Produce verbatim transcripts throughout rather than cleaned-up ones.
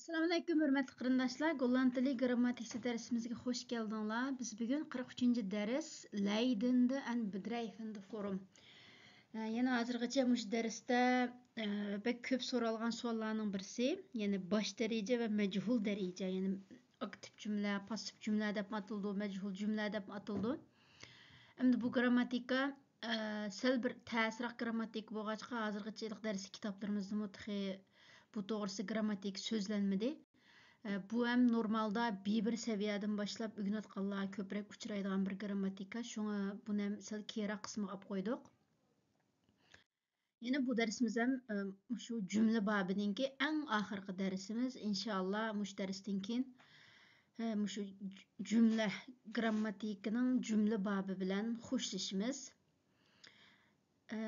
ئەسسالامۇئەلەيكۇم، ھۆرمەتلىك قېرىنداشلار! گوللاند تىلى گىرامماتىكىسى دەرسىمىزگە خۇش كەلدىڭلار. بىز بۈگۈن قىرىق ئۈچىنچى دەرس، لەيدىندە ئەن بىدرەيفىندە فورۇم. ئە، يەنە ھازىرغىچە مۇشۇ دەرستە، ئە، بەك كۆپ سورالغان سوئاللارنىڭ بىرسى، يەنى باش دەرىجە ۋە مەجھۇل دەرىجە، يەنى ئاكتىپ جۈملە، پاسسىپ جۈملە دەپمۇ ئاتىلىدۇ، مەجھۇل جۈملە دەپمۇ ئاتىلىدۇ. ئەمدى بۇ گىرامماتىكا، ئە، سەل بىر تەسرەك گىرامماتىكا بولغاچقا، ھازىرغىچە دەرسلىك كىتابلىرىمىزدىمۇ تېخى بۇ توغرىسىدا گىرامماتىكا سۆزلەنمىدى. ئە، بۇ ھەم نورمالدا بى بىر سەۋىيەدىن باشلاپ ئۆگىنىۋاتقانلارغا كۆپرەك ئۇچرايدىغان بىر گىرامماتىكا، شۇڭا بۇنى ھەم سەل كېيىنرەك قىسمىغا ئاپ قويدۇق. يەنە بۇ دەرسىمىز ھەم، ئە، مۇشۇ جۈملە بابىنىڭكى ئەڭ ئاخىرقى دەرسىمىز. ئىنشائاللا، مۇشۇ دەرستىن كېيىن، ئە، مۇشۇ ج-، جۈملە گىرامماتىكىنىڭ جۈملە بابى بىلەن خوشلىشىمىز. ئە،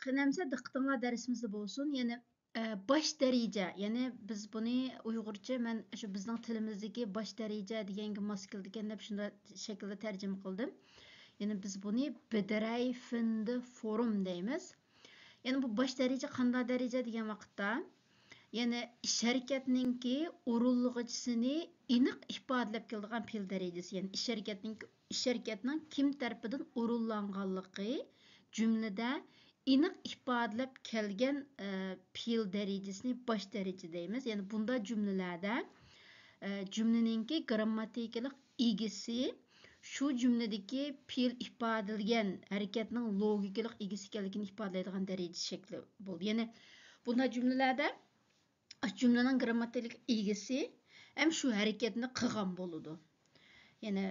قېنى ئەمسە دىققىتىڭلار دەرسىمىزدە بولسۇن. يەنى، ئە، باش دەرىجە، يەنى بىز بۇنى ئۇيغۇرچە، مەن شۇ بىزنىڭ تىلىمىزدىكى باش دەرىجە دېگەنگە ماس كېلىدىكەن دەپ شۇنداق شەكىلدە تەرجىمە قىلدىم. يەنى بىز بۇنى بىدرەيفىندە فورۇم دەيمىز. يەنى بۇ باش دەرىجە قانداق دەرىجە دېگەن ۋاقىتتا، يەنى ئىش ھەرىكەتنىڭكى ئورۇنلىغۇچىسىنى ئېنىق ئىپادىلەپ كېلىدىغان پېئىل دەرىجىسى. يەنى ئىش ھەرىكەتنىڭ، ئىش ھەرىكەتنىڭ كىم تەرىپىدىن ئورۇنلانغانلىقى جۈملىدە ئېنىق ئىپادىلەپ كەلگەن، ئە، پېئىل دەرىجىسىنى باش دەرىجە دەيمىز. يەنى بۇنداق جۈملىلەردە، ئە، جۈملىنىڭكى گىرامماتىكىلىق ئىگىسى شۇ جۈملىدىكى پېئىل ئىپادىلىگەن ھەرىكەتنىڭ لوگىكىلىق ئىگىسى ئىكەنلىكىنى ئىپادىلەيدىغان دەرىجە شەكلى بولىدۇ. يەنى بۇنداق جۈملىلەردە ئاشۇ جۈملىنىڭ گىرامماتىكىلىق ئىگىسى ھەم شۇ ھەرىكەتنى قىلغان بولىدۇ. يەنى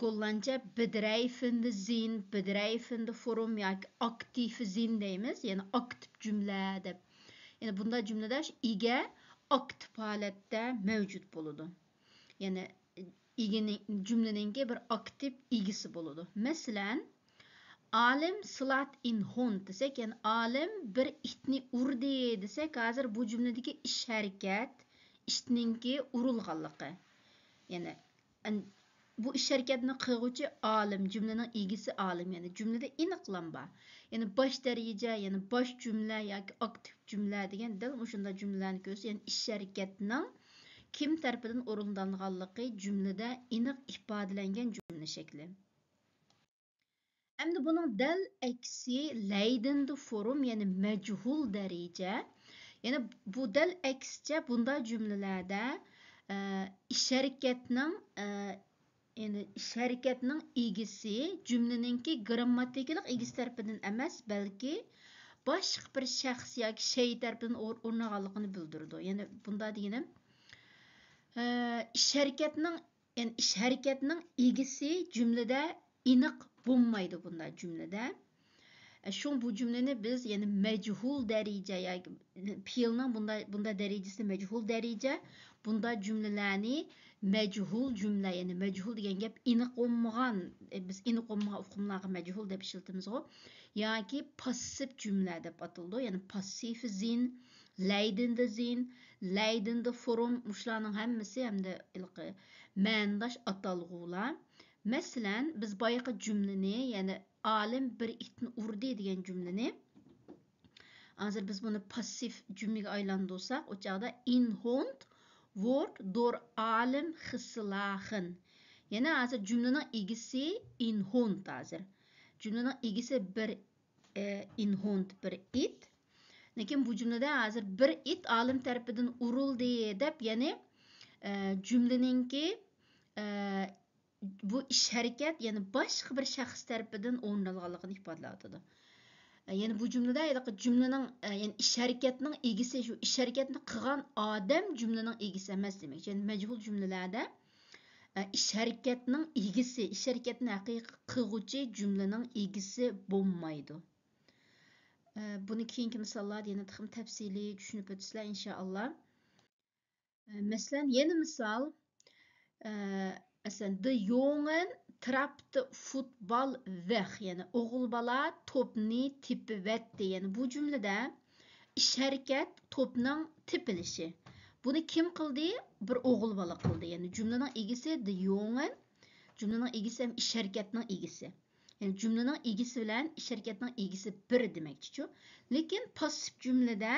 گوللاندچە بىدرەيفىندە زىن، بىدرەيفىندە فورۇم ياكى ئاكتىف زىن دەيمىز. يەنى ئاكتىپ جۈملە دەپ. يەنى بۇنداق جۈملىدە شۇ ئىگە ئاكتىپ ھالەتتە مەۋجۇت بولىدۇ. يەنى ئىگىنى-، جۈملىنىڭكى بىر ئاكتىپ ئىگىسى بولىدۇ. مەسىلەن، ئالىم سلات ئىن ھوند دېسەك، يەنى ئالىم بىر ئىتنى ئۇردى دېسەك، ھازىر بۇ جۈملىدىكى ئىش ھەرىكەت، ئىتنىڭكى ئۇرۇلغانلىقى. يەنى، ئەن-، بۇ ئىش ھەرىكەتنى قىلغۇچى ئالىم، جۈملىنىڭ ئىگىسى ئالىم، يەنى جۈملىدە ئېنىقلام بار. يەنى باش دەرىجە، يەنى باش جۈملە ياكى ئاكتىپ جۈملە دېگەن دەل مۇشۇنداق جۈملىلەرنى كۆرسىتىدۇ. يەنى ئىش ھەرىكەتنىڭ كىم تەرىپىدىن ئورۇندالغانلىقى جۈملىدە ئېنىق ئىپادىلەنگەن جۈملە شەكلى. ئەمدى بۇنىڭ دەل ئەكسى لەيدىندە فورۇم، يەنى مەجھۇل دەرىجە. يەنى بۇ دەل ئەكسىچە بۇنداق جۈملىلەردە، ئە، ئىش ھەرىكەتنىڭ، ئە، يەنى ئىش ھەرىكەتنىڭ ئىگىسى جۈملىنىڭكى گىرامماتىكىلىق ئىگىسى تەرىپىدىن ئەمەس، بەلكى باشقا بىر شەخس ياكى شەي تەرىپىدىن ئور-، ئورۇن ئالغانلىقىنى بىلدۈرىدۇ. يەنى بۇنداق دېگىنىم، ئە، ئىش ھەرىكەتنىڭ، يەنى ئىش ھەرىكەتنىڭ ئىگىسى جۈملىدە ئېنىق بولمايدۇ بۇنداق جۈملىدە. ئە، شۇڭا بۇ جۈملىنى بىز يەنى مەجھۇل دەرىجە ياكى پېئىلنىڭ بۇنداق، بۇنداق دەرىجىسى مەجھۇل دەرىجە، بۇنداق جۈملىلەرنى مەجھۇل جۈملە، يەنى مەجھۇل دېگەن گەپ ئېنىق بولمىغان، ئە، بىز ئېنىق بولمىغان ئۇقۇملارغا مەجھۇل دەپ ئىشلىتىمىزغۇ، ياكى پاسسىپ جۈملە دەپ ئاتىلىدۇ. يەنى پاسسىف زىن، لەيدىندە زىن، لەيدىندە فورۇم، مۇشۇلارنىڭ ھەممىسى ھەمدە ھېلىقى مەنىداش ئاتالغۇلار. مەسىلەن، بىز بايىقى جۈملىنى، يەنى ئالىم بىر ئىتنى ئۇردى دېگەن جۈملىنى، ھازىر بىز بۇنى پاسسىپ جۈملىگە ئايلاندۇرساق، ئۇ چاغدا ئىن ھوند ۋورت دور ئالىم خىسلاخىن. يەنى ھازىر جۈملىنىڭ ئىگىسى ئىن ھوند ھازىر. جۈملىنىڭ ئىگىسى بىر، ئە، ئىن ھوند بىر ئىت. لېكىن بۇ جۈملىدە ھازىر بىر ئىت ئالىم تەرىپىدىن ئۇرۇلدى دەپ، يەنى، ئە، جۈملىنىڭكى، ئە، بۇ ئىش ھەرىكەت يەنە باشقا بىر شەخس تەرىپىدىن ئورۇندالغانلىقىنى ئىپادىلەۋاتىدۇ. يەنى بۇ جۈملىدە ھېلىقى جۈملىنىڭ، يەنى ئىش ھەرىكەتنىڭ ئىگىسى، شۇ ئىش ھەرىكەتنى قىلغان ئادەم جۈملىنىڭ ئىگىسى ئەمەس دېمەكچى. يەنى مەجھۇل جۈملىلەردە، ئىش ھەرىكەتنىڭ ئىگىسى، ئىش ھەرىكەتنى ھەقىقىي قىلغۇچى جۈملىنىڭ ئىگىسى بولمايدۇ. بۇنى كېيىنكى مىساللاردا يەنە تېخىمۇ تەپسىلىي چۈشىنىپ ئۆتىسىلەر، ئىنشائاللا. مەسىلەن، يەنە مىسال، ئە، مەسىلەن، De Jongen trapte Football weg، يەنى ئوغۇل بالا توپنى تېپىۋەتتى. يەنى بۇ جۈملىدە ئىش ھەرىكەت توپنىڭ تېپىلىشى. بۇنى كىم قىلدى؟ بىر ئوغۇل بالا قىلدى. يەنى جۈملىنىڭ ئىگىسى De Jongen، جۈملىنىڭ ئىگىسى ھەم ئىش ھەرىكەتنىڭ ئىگىسى. يەنى جۈملىنىڭ ئىگىسى بىلەن ئىش ھەرىكەتنىڭ ئىگىسى بىر دېمەكچىچۇ. لېكىن پاسسىپ جۈملىدە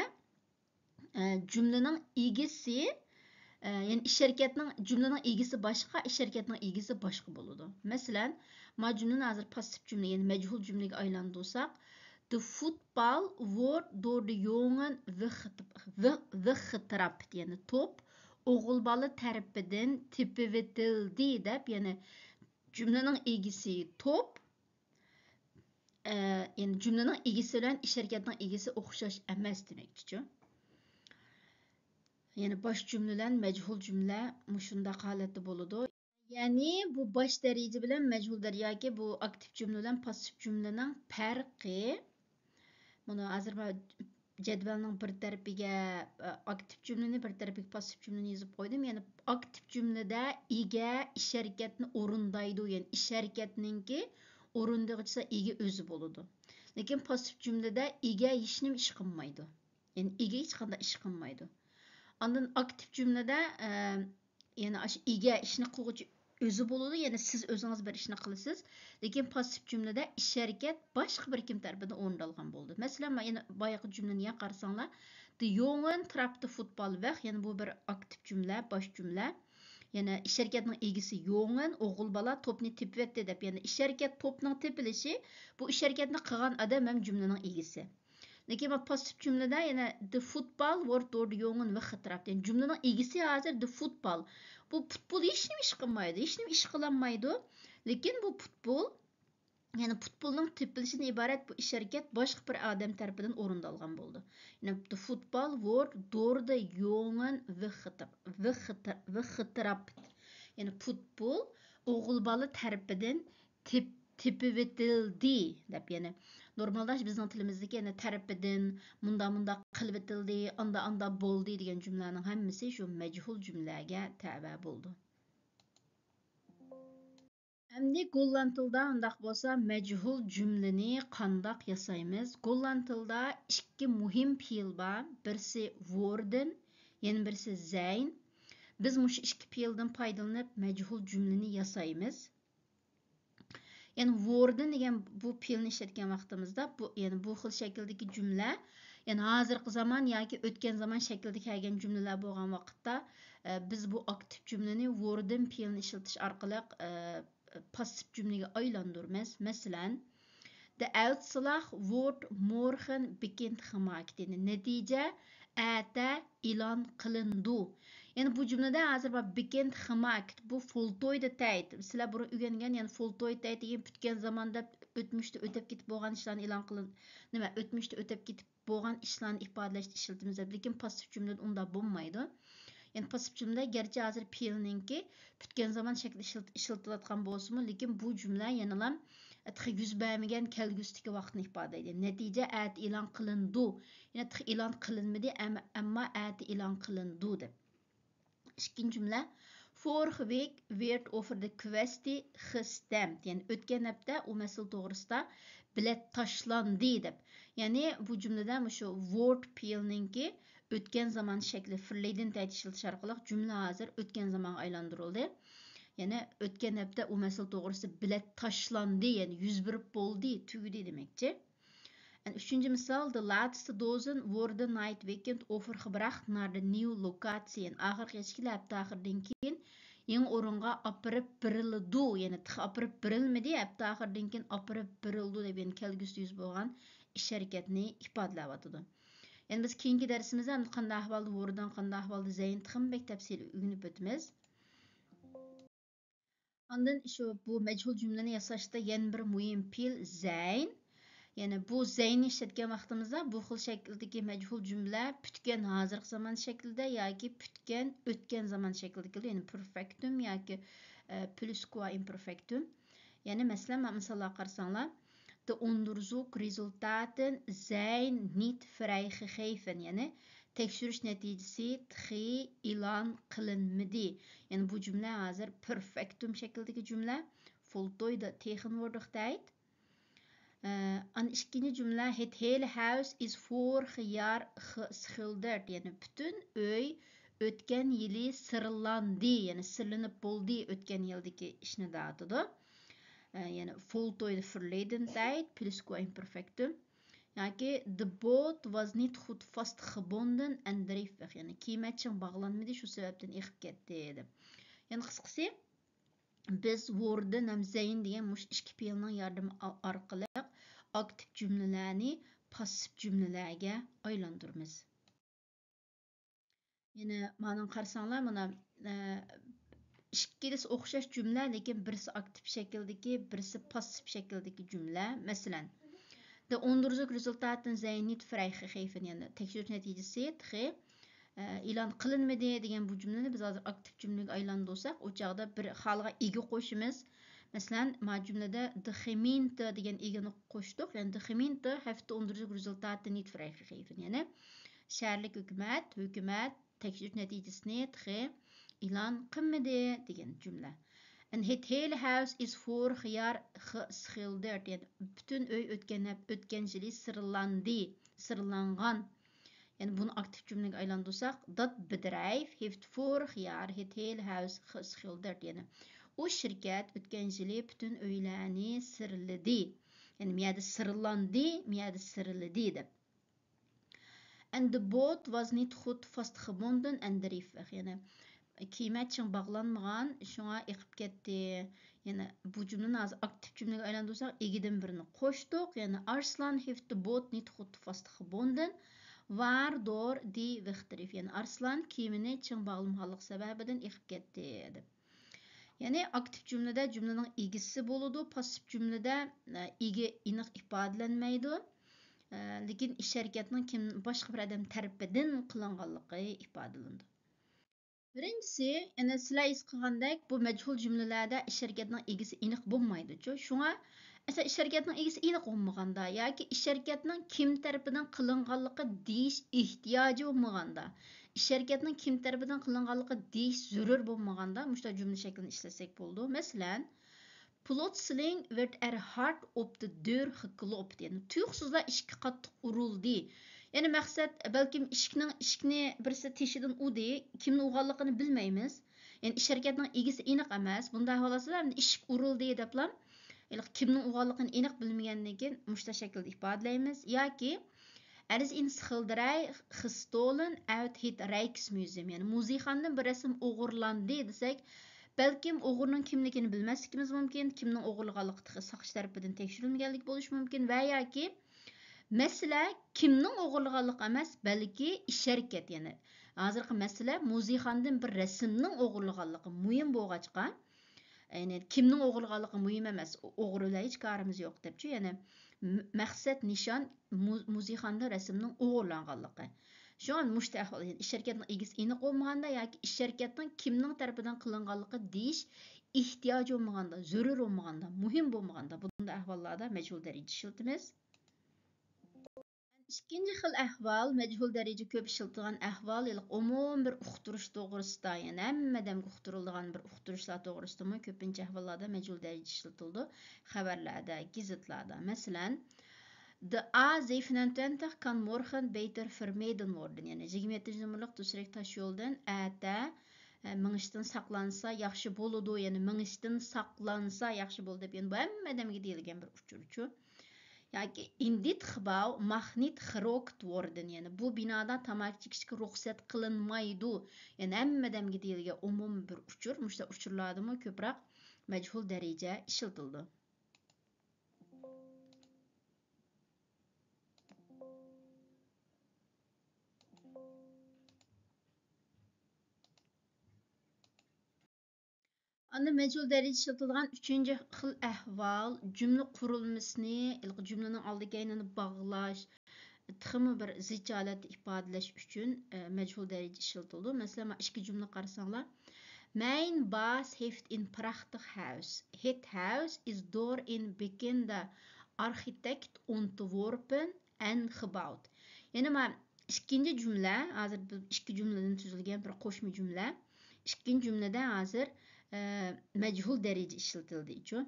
ئە، جۈملىنىڭ ئىگىسى، ئە، يەنى ئىش ھەرىكەتنىڭ، جۈملىنىڭ ئىگىسى باشقا، ئىش ھەرىكەتنىڭ ئىگىسى باشقا بولىدۇ. مەسىلەن، ما جۈملىنى ھازىر پاسسىپ جۈملە، يەنى مەجھۇل جۈملىگە ئايلاندۇرساق، The football wurde door de jongen weggetrapt، يەنى توپ ئوغۇل بالا تەرىپىدىن تېپىۋېتىلدى دەپ، يەنى جۈملىنىڭ ئىگىسى توپ، ئە، يەنى جۈملىنىڭ ئىگىسى بىلەن ئىش ھەرىكەتنىڭ ئىگىسى ئوخشاش ئەمەس دېمەكچىچۇ. يەنى باش جۈملە بىلەن مەجھۇل جۈملە مۇشۇنداق ھالەتتە بولىدۇ. يەنى بۇ باش دەرىجە بىلەن مەجھۇل دەرىجە ياكى بۇ ئاكتىپ جۈملە بىلەن پاسسىپ جۈملىنىڭ پەرقى. مانا ھازىر مەن جەدۋەلنىڭ بىر تەرىپىگە، ئە، ئاكتىپ جۈملىنى، بىر تەرىپىگە پاسسىپ جۈملىنى يېزىپ قويدۇم. يەنى ئاكتىپ جۈملىدە ئىگە ئىش ھەرىكەتنى ئورۇندايدۇ، يەنى ئىش ھەرىكەتنىڭكى ئورۇندىغۇچىسى ئىگە ئۆزى بولىدۇ. لېكىن پاسسىپ جۈملىدە ئىگە ھېچنېمە ئىش قىلمايدۇ. يەنى ئىگە ھېچقانداق ئىش قىلمايدۇ. ئاندىن ئاكتىپ جۈملىدە، ئە، يەنى ئاشۇ ئىگە ئىشنى قىلغۇچى ئۆزى بولىدۇ، يەنى سىز ئۆزىڭىز بىر ئىشنى قىلىسىز. لېكىن پاسسىپ جۈملىدە ئىش ھەرىكەت باشقا بىر كىم تەرىپىدىن ئورۇندالغان بولىدۇ. مەسىلەن، مانا يەنە بايىقى جۈملىنى يەنە قارىساڭلار، De Jongen trapte voetbal weg، يەنى بۇ بىر ئاكتىپ جۈملە، باش جۈملە. يەنى ئىش ھەرىكەتنىڭ ئىگىسى يونگېن، ئوغۇل بالا توپنى تېپىۋەتتى دەپ، يەنى ئىش ھەرىكەت توپنىڭ تېپىلىشى، بۇ ئىش ھەرىكەتنى قىلغان ئادەم ھەم جۈملىنىڭ ئىگىسى. لېكىن مانا پاسسىپ جۈملىدە يەنە The football wordt door de jongen weggetrapt. يەنى جۈملىنىڭ ئىگىسى ھازىر The football. بۇ پۇتبول ھېچنېمە ئىش قىلمايدۇ، ھېچنېمە ئىش قىلالمايدۇ. لېكىن بۇ پۇتبول، يەنى پۇتبولنىڭ تېپىلىشىدىن ئىبارەت بۇ ئىش ھەرىكەت باشقا بىر ئادەم تەرىپىدىن ئورۇندالغان بولىدۇ. يەنى The football wordt door de jongen weggetrapt. يەنى پۇتبول ئوغۇل بالا تەرىپىدىن تېپ-، تېپىۋېتىلدى دەپ، يەنى نورمالدا بىزنىڭ تىلىمىزدىكى يەنە تەرىپىدىن، مۇنداق مۇنداق قىلىۋېتىلدى، ئاندا ئاندا بولدى دېگەن جۈملىلەرنىڭ ھەممىسى شۇ مەجھۇل جۈملىلەرگە تەۋە بولىدۇ. ئەمدى گوللاند تىلىدا ئۇنداق بولسا مەجھۇل جۈملىنى قانداق ياسايمىز؟ گوللاند تىلىدا ئىككى مۇھىم پېئىل بار، بىرسى ۋوردېن، يەنە بىرسى زەين. بىز مۇشۇ ئىككى پېئىلدىن پايدىلىنىپ مەجھۇل جۈملىنى ياسايمىز. يەنى ۋوردېن دېگەن بۇ پېئىلنى ئىشلەتكەن ۋاقتىمىزدا، بۇ، يەنى بۇ خىل شەكىلدىكى جۈملە، يەنى ھازىرقى زامان ياكى ئۆتكەن زامان شەكلىدە كەلگەن جۈملىلەر بولغان ۋاقىتتا، ئە، بىز بۇ ئاكتىپ جۈملىنى ۋوردېن پېئىلنى ئىشلىتىش ئارقىلىق، ئە، پاسسىپ جۈملىگە ئايلاندۇرىمىز. مەسىلەن، De uitslag wordt morgen bekendgemaakt. يەنى نەتىجە ئەتە ئېلان قىلىنىدۇ. يەنى بۇ جۈملىدە ھازىر بار، بېكېنت خىماكت، بۇ فولتويدە تەيت. سىلەر بۇرۇن ئۆگەنگەن، يەنى فولتويدە تەيت دېگەن پۈتكەن زاماندا ئۆتمۈشتە ئۆتۈپ كېتىپ بولغان ئىشلارنى ئېلان قىلىن-، نېمە، ئۆتمۈشتە ئۆتۈپ كېتىپ بولغان ئىشلارنى ئىپادىلەشتە ئىشلىتىمىز دەپ، لېكىن پاسسىپ جۈملىدە ئۇنداق بولمايدۇ. يەنى پاسسىپ جۈملە گەرچە ھازىر پېئىلنىڭكى پۈتكەن زامان شەكلى ئىشلىت-، ئىشلىتىلىۋاتقان بولسىمۇ، لېكىن بۇ جۈملە يەنىلا تېخى يۈز بەرمىگەن كەلگۈسىدىكى ۋاقىتنى ئىپادىلەيدۇ. نەتىجە ئەتە ئېلان قىلىنىدۇ. يەنى تېخى ئېلان قىلىنمىدى، ئەم-، ئەمما ئەتە ئېلان قىلىنىدۇ دەپ. ئىككىنچى جۈملە، Vorige week werd over de kwestie gestemd. يەنى ئۆتكەن ھەپتە ئۇ مەسىلە توغرىسىدا بېلەت تاشلاندى دەپ. يەنى بۇ جۈملىدە مۇشۇ ۋورد پېئىلنىڭكى ئۆتكەن زامان شەكلى فېرلېدىن تەيت ئىشلىتىش ئارقىلىق جۈملە ھازىر ئۆتكەن زامانغا ئايلاندۇرۇلدى. يەنى ئۆتكەن ھەپتە ئۇ مەسىلە توغرىسىدا بېلەت تاشلاندى، يەنى يۈز بېرىپ بولدى، تۈگىدى دېمەكچى. ئۈچىنچى مىسال، De laatste dozen worden na het weekend overgebracht naar de nieuwe locatie. يەنى ئاخىرقى يەشىكلەر ھەپتە ئاخىرىدىن كېيىن يېڭى ئورۇنغا ئاپىرىپ بېرىلىدۇ. يەنى تېخى ئاپىرىپ بېرىلمىدى، ھەپتە ئاخىرىدىن كېيىن ئاپىرىپ بېرىلىدۇ دەپ، يەنى كەلگۈسىدە يۈز بولغان ئىش ھەرىكەتنى ئىپادىلەۋاتىدۇ. يەنى بىز كېيىنكى دەرسىمىزدە ئەمدى قانداق ئەھۋالدا ۋوردېن، قانداق ئەھۋالدا زەين تېخىمۇ بەك تەپسىلىي ئۆگىنىپ ئۆتىمىز. ئاندىن شۇ بۇ مەجھۇل جۈملىنى ياساشتا يەنە بىر مۇھىم پېئىل زەين. يەنى بۇ زەيننى ئىشلەتكەن ۋاقتىمىزدا بۇ خىل شەكىلدىكى مەجھۇل جۈملە پۈتكەن ھازىرقى زامان شەكلىدە ياكى پۈتكەن ئۆتكەن زامان شەكلىدە كېلىدۇ. يەنى پېرفېكتۇم ياكى، ئە، پلۇسكۇئىمپېرفېكتۇم. يەنى مەسىلەن، مانا مىساللارغا قارىساڭلار، De onderzoekresultaten zijn niet vrijgegeven. يەنى تەكشۈرۈش نەتىجىسى تېخى ئېلان قىلىنمىدى. يەنى بۇ جۈملە ھازىر پېرفېكتۇم شەكلىدىكى جۈملە. Voltooide tegenwoordig tijd. ئە، ئاندىن ئىككىنچى جۈملە، Het hele huis is vorig jaar geschilderd. يەنى پۈتۈن ئۆي ئۆتكەن يىلى سىرلاندى. يەنى سىرلىنىپ بولدى، ئۆتكەن يىلدىكى ئىشنى دەۋاتىدۇ. ئە، يەنى voltooide verleden tijd، پلۇسكۇئىمپېرفېكتۇم. ياكى The boat was niet goed vastgebonden en dreef weg. يەنى كېمە چىڭ باغلانمىدى، شۇ سەۋەبتىن ئېقىپ كەتتى دەپ. يەنى قىسقىسى، بىز worden ھەم zijn دېگەن مۇشۇ ئىككى پېئىلنىڭ ياردىمى ئا-، ئارقىلىق ئاكتىپ جۈملىلەرنى پاسسىپ جۈملىلەرگە ئايلاندۇرىمىز. يەنە مانىڭ قارىساڭلار، مانا، ئە، ئىككىلىسى ئوخشاش جۈملە، لېكىن بىرسى ئاكتىپ شەكىلدىكى، بىرسى پاسسىپ شەكىلدىكى جۈملە. مەسىلەن، De onderzoekresultaten zijn niet vrijgegeven، يەنى تەكشۈرۈش نەتىجىسى تېخى، ئە، ئېلان قىلىنمىدى دېگەن بۇ جۈملىنى بىز ھازىر ئاكتىپ جۈملىگە ئايلاندۇرساق، ئۇ چاغدا بىر خالىغان ئىگە قوشىمىز. مەسىلەن، ما جۈملىدە De gemeente دېگەن ئىگىنى قوشتۇق. يەنى De gemeente heeft de onderzoekresultaten niet vrijgegeven. يەنى شەھەرلىك ھۆكۈمەت، ھۆكۈمەت تەكشۈرۈش نەتىجىسىنى تېخى ئېلان قىلمىدى دېگەن جۈملە. En het hele huis is vorig jaar geschilderd. يەنى پۈتۈن ئۆي ئۆتكەن ھەپ-، ئۆتكەن يىلى سىرلاندى، سىرلانغان. يەنى بۇنى ئاكتىپ جۈملىگە ئايلاندۇرساق، Dat bedrijf heeft vorig jaar het hele huis geschilderd. يەنى ئۇ شىركەت ئۆتكەن يىلى پۈتۈن ئۆيلەرنى سىرلىدى. يەنى مۇ يەردە سىرلاندى، مۇ يەردە سىرلىدى دەپ. En de boot was niet goed vastgebonden en dreef weg. يەنى كېمە چىڭ باغلانمىغان، شۇڭا ئېقىپ كەتتى. يەنى بۇ جۈملىنى ھازىر ئاكتىپ جۈملىگە ئايلاندۇرساق، ئىگىدىن بىرنى قوشتۇق. يەنى Arslan heeft de boot niet goed vastgebonden, waardoor die wegdreef. يەنى ئارسلان كېمىنى چىڭ باغلىمىغانلىقى سەۋەبىدىن ئېقىپ كەتتى دەپ. يەنى ئاكتىپ جۈملىدە جۈملىنىڭ ئىگىسى بولىدۇ، پاسسىپ جۈملىدە، ئە، ئىگە ئېنىق ئىپادىلەنمەيدۇ. ئە، لېكىن ئىش ھەرىكەتنىڭ كىم، باشقا بىر ئادەم تەرىپىدىن قىلىنغانلىقى ئىپادىلىنىدۇ. بىرىنچىسى، يەنە سىلەر ھېس قىلغاندەك، بۇ مەجھۇل جۈملىلەردە ئىش ھەرىكەتنىڭ ئىگىسى ئېنىق بولمايدۇچۇ. شۇڭا، ئەسلى ئىش ھەرىكەتنىڭ ئىگىسى ئېنىق بولمىغاندا ياكى ئىش ھەرىكەتنىڭ كىم تەرىپىدىن قىلىنغانلىقى دېيىش ئېھتىياجى بولمىغاندا، ئىش ھەرىكەتنىڭ كىم تەرىپىدىن قىلىنغانلىقى دېيىش زۆرۈر بولمىغاندا، مۇشۇنداق جۈملە شەكلىنى ئىشلەتسەك بولىدۇ. مەسىلەن، Plotseling werd er hard op de deur geklopt. يەنى تۇيۇقسىزلا ئىشىككە قاتتىق ئۇرۇلدى. يەنى مەقسەت، بەلكىم ئىشىكنىڭ، ئىشىكنى بىرسى تېشىدىن ئۇدى، كىمنىڭ ئۇغانلىقىنى بىلمەيمىز. يەنى ئىش ھەرىكەتنىڭ ئىگىسى ئېنىق ئەمەس. بۇنداق ئەھۋال ئاستىدا ئەمدى ئىشىك ئۇرۇلدى دەپلا، ھېلىقى كىمنىڭ ئۇغانلىقىنى ئېنىق بىلمىگەندىن كېيىن مۇشۇنداق شەكىلدە ئىپادىلەيمىز. ياكى Er is een schilderij gestolen uit het Rijksmuseum. يەنى مۇزېيخانىدىن بىر رەسىم ئوغرىلاندى دېسەك، بەلكىم ئوغرىنىڭ كىملىكىنى بىلمەسلىكىمىز مۇمكىن، كىمنىڭ ئوغرىلىغانلىقى تېخى ساقچى تەرىپىدىن تەكشۈرۈلمىگەنلىكى بولۇشى مۇمكىن ۋە ياكى مەسىلە كىمنىڭ ئوغرىلىغانلىقى ئەمەس، بەلكى ئىش ھەرىكەت، يەنى ھازىرقى مەسىلە مۇزېيخانىدىن بىر رەسىمنىڭ ئوغرىلىغانلىقى مۇھىم بولغاچقا، يەنى كىمنىڭ ئوغرىلىغانلىقى مۇھىم ئەمەس، ئوغرى بىلەن ھېچ كارىمىز يوق دەپچۇ. يەنى م-، مەقسەت نىشان مۇ-، مۇزېيخانىدا رەسىمنىڭ ئوغرىلانغانلىقى. شۇڭا مۇشۇ ئەھۋال، يەنى ئىش ھەرىكەتنىڭ ئىگىسى ئېنىق بولمىغاندا ياكى ئىش ھەرىكەتنىڭ كىمنىڭ تەرىپىدىن قىلىنغانلىقى دېيىش ئېھتىياجى بولمىغاندا، زۆرۈر بولمىغاندا، مۇھىم بولمىغاندا، بۇنداق ئەھۋاللاردا مەجھۇل دەرىجە ئىشلىتىمىز. ئىككىنچى خىل ئەھۋال، مەجھۇل دەرىجە كۆپ ئىشلىتىدىغان ئەھۋال، ھېلىقى ئومۇمىي بىر ئۇقتۇرۇش توغرىسىدا، يەنى ھەممە ئادەمگە ئۇقتۇرۇلىدىغان بىر ئۇقتۇرۇشلار توغرىسىدىمۇ كۆپىنچە ئەھۋاللاردا مەجھۇل دەرىجە ئىشلىتىلىدۇ خەۋەرلەردە، گېزىتلاردا. مەسىلەن، De A zevenentwintig kan morgen beter vermeden worden. يەنى يىگىرمە يەتتىنچى نومۇرلۇق دۈسرەك تاش يولدىن ئەتە، ئە، مېڭىشتىن ساقلانسا ياخشى بولىدۇ، يەنى مېڭىشتىن ساقلانسا ياخشى بولىدۇ دەپ، يەنى بۇ ھەممە ئادەمگە دېيىلگەن بىر ئۇچۇرچۇ. ياكى In dit gebouw mag niet gerookt worden. يەنى بۇ بىنادا تاماكا چېكىشكە رۇخسەت قىلىنمايدۇ. يەنى ھەممە ئادەمگە دېيىلگەن ئومۇمىي بىر ئۇچۇر. مۇشۇنداق ئۇچۇرلاردىمۇ كۆپرەك مەجھۇل دەرىجە ئىشلىتىلىدۇ. ئاندىن مەجھۇل دەرىجە ئىشلىتىلىدىغان ئۈچىنچى خىل ئەھۋال، جۈملە قۇرۇلمىسىنى، ھېلىقى جۈملىنىڭ ئالدى كەينىنى باغلاش، تېخىمۇ بىر زىچ ھالەتتە ئىپادىلەش ئۈچۈن، ئە، مەجھۇل دەرىجە ئىشلىتىلىدۇ. مەسىلەن، مانا ئىككى جۈملە قارىساڭلار، Mijn baas heeft een prachtig huis. Het huis is door een bekende architect ontworpen en gebouwd. يەنى مانا ئىككىنچى جۈملە، ھازىر بۇ ئىككى جۈملىدىن تۈزۈلگەن بىر قوشما جۈملە. ئىككىنچى جۈملىدە ھازىر، ئە، مەجھۇل دەرىجە ئىشلىتىلدىچۇ.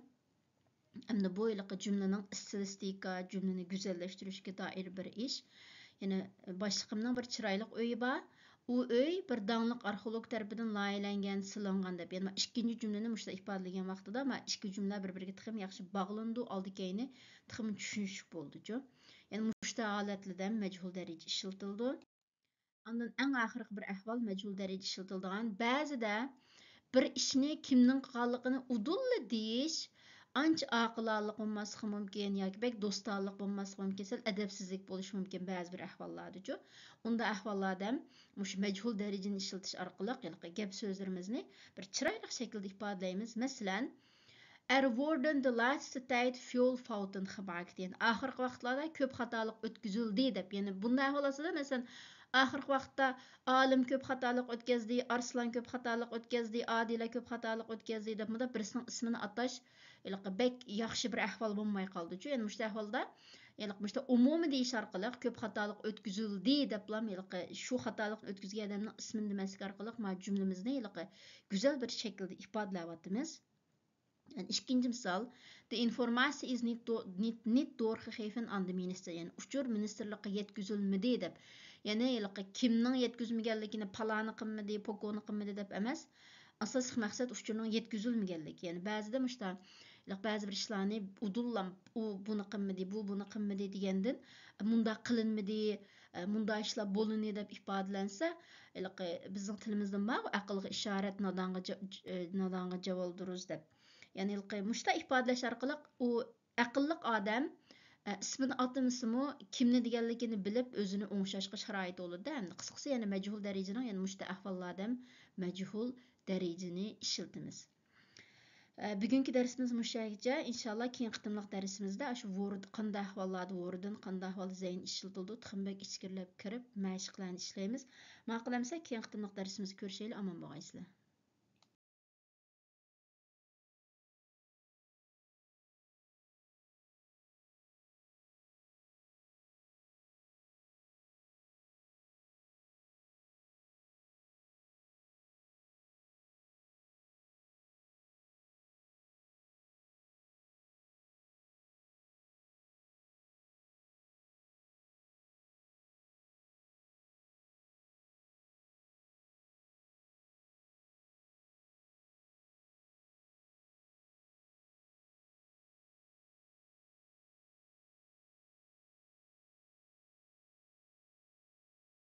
ئەمدى بۇ ھېلىقى جۈملىنىڭ ئىستىلىستىكا، جۈملىنى گۈزەللەشتۈرۈشكە دائىر بىر ئىش. يەنى، باشلىقىمنىڭ بىر چىرايلىق ئۆيى بار. ئۇ ئۆي بىر داڭلىق ئارخېئولوگ تەرىپىدىن لايىھەلەنگەن، سېلىنغان دەپ. يەنى، مانا ئىككىنچى جۈملىنى مۇشۇنداق ئىپادىلىگەن ۋاقتىدا، مانا ئىككى جۈملە بىر-بىرىگە تېخىمۇ ياخشى باغلىنىدۇ، ئالدى-كەينى تېخىمۇ چۈشىنىشلىك بولىدۇچۇ. يەنى، مۇشۇ مۇشۇ ھالەتلىدە مەجھۇل دەرىجە ئىشلىتىلىدۇ. ئاندىن ئەڭ ئاخىرقى بىر ئەھۋال مەجھۇل دەرىجە ئىشلىتىلىدىغان. بەزىدە بىر ئىشنى كىمنىڭ قىلغانلىقىنى ئۇدۇللا دېيىش ئانچە ئاقىلانىلىق بولماسلىقى مۇمكىن ياكى بەك دوستانىلىق بولماسلىقى مۇمكىن، سەل ئەدەپسىزلىك بولۇشى مۇمكىن بەزى بىر ئەھۋاللاردىچۇ. ئۇنداق ئەھۋاللاردا ھەم مۇشۇ مەجھۇل دەرىجىنى ئىشلىتىش ئارقىلىق ھېلىقى گەپ سۆزلىرىمىزنى بىر چىرايلىق شەكىلدە ئىپادىلەيمىز. مەسىلەن، Er wurde de laatste tijd veel fouten gemaakt. يەنى ئاخىرقى ۋاقىتلاردا كۆپ خاتالىق ئۆتكۈزۈلدى دەپ. يەنى بۇنداق ئەھۋال ئاستىدا، مەسىلەن، ئاخىرقى ۋاقىتتا ئالىم كۆپ خاتالىق ئۆتكەزدى، ئارسلان كۆپ خاتالىق ئۆتكەزدى، ئادىلە كۆپ خاتالىق ئۆتكەزدى دەپ مۇنداق بىرسىنىڭ ئىسمىنى ئاتاش ھېلىقى بەك ياخشى بىر ئەھۋال بولماي قالدىچۇ. يەنى مۇشۇ ئەھۋالدا ھېلىقى مۇشۇ ئومۇمىي دېيىش ئارقىلىق كۆپ خاتالىق ئۆتكۈزۈلدى دەپلا ھېلىقى شۇ خاتالىقنى ئۆتكۈزگەن ئادەمنىڭ ئىسمىنى دېمەسلىك ئارقىلىق ما جۈملىمىزنى ھېلىقى گۈزەل بىر شەكىلدە ئىپادىلەۋاتىمىز. يەنى ئىككىنچى مىسال، De informatie is niet, do- niet, niet doorgegeven aan de minister. يەنى ئۇچۇر مىنىستىرلىققا يەتكۈزۈلمىدى دەپ. يەنى ھېلىقى كىمنىڭ يەتكۈزمىگەنلىكىنى، پالانى قىلمىدى، پوكونى قىلمىدى دەپ ئەمەس. ئاساسلىق مەقسەت ئۇچۇرنىڭ يەتكۈزۈلمىگەنلىكى. يەنى بەزىدە مۇشتا ھېلىقى بەزى بىر ئىشلارنى ئۇدۇللا ئۇ بۇنى قىلمىدى، بۇ بۇنى قىلمىدى دېگەندىن مۇنداق قىلىنمىدى، ئە، مۇنداق ئىشلار بولۇنى دەپ ئىپادىلەنسە، ھېلىقى بىزنىڭ تىلىمىزدىمۇ بار، ئەقىلگە ئىشارەت، نادانغا جا-، ج-، ئە، نادانغا جاۋابدۇرۇز دەپ. يەنى ھېلىقى مۇشتا ئىپادىلەش ئارقىلىق ئۇ ئەقىللىق ئادەم، ئە، ئىسمىنى ئاتىمىسىمۇ، كىمنى دېگەنلىكىنى بىلىپ، ئۆزىنى ئوڭشاشقا شارائىتى بولىدۇ. ئەمدى قىسقىسى، يەنى مەجھۇل دەرىجىنىڭ، يەنى مۇشتا ئەھۋاللاردا ھەم مەجھۇل دەرىجىنى ئىشلىتىمىز. ئە، بۈگۈنكى دەرسىمىز مۇشۇ يەرگىچە. ئىنشاللا كېيىنكى قېتىملىق دەرسىمىزدە ئاشۇ ۋورد قانداق ئەھۋاللاردا ۋوردىن، قانداق ئەھۋالدا زەين ئىشلىتىلىدۇ، تېخىمۇ بەك ئىچكىرىلەپ كىرىپ مەشىقلەرنى ئىشلەيمىز. ماقۇل ئەمىسە، كېيىنكى قېتىملىق دەرسىمىزدە كۆرۈشەيلى، ئامان بولغايسىلەر.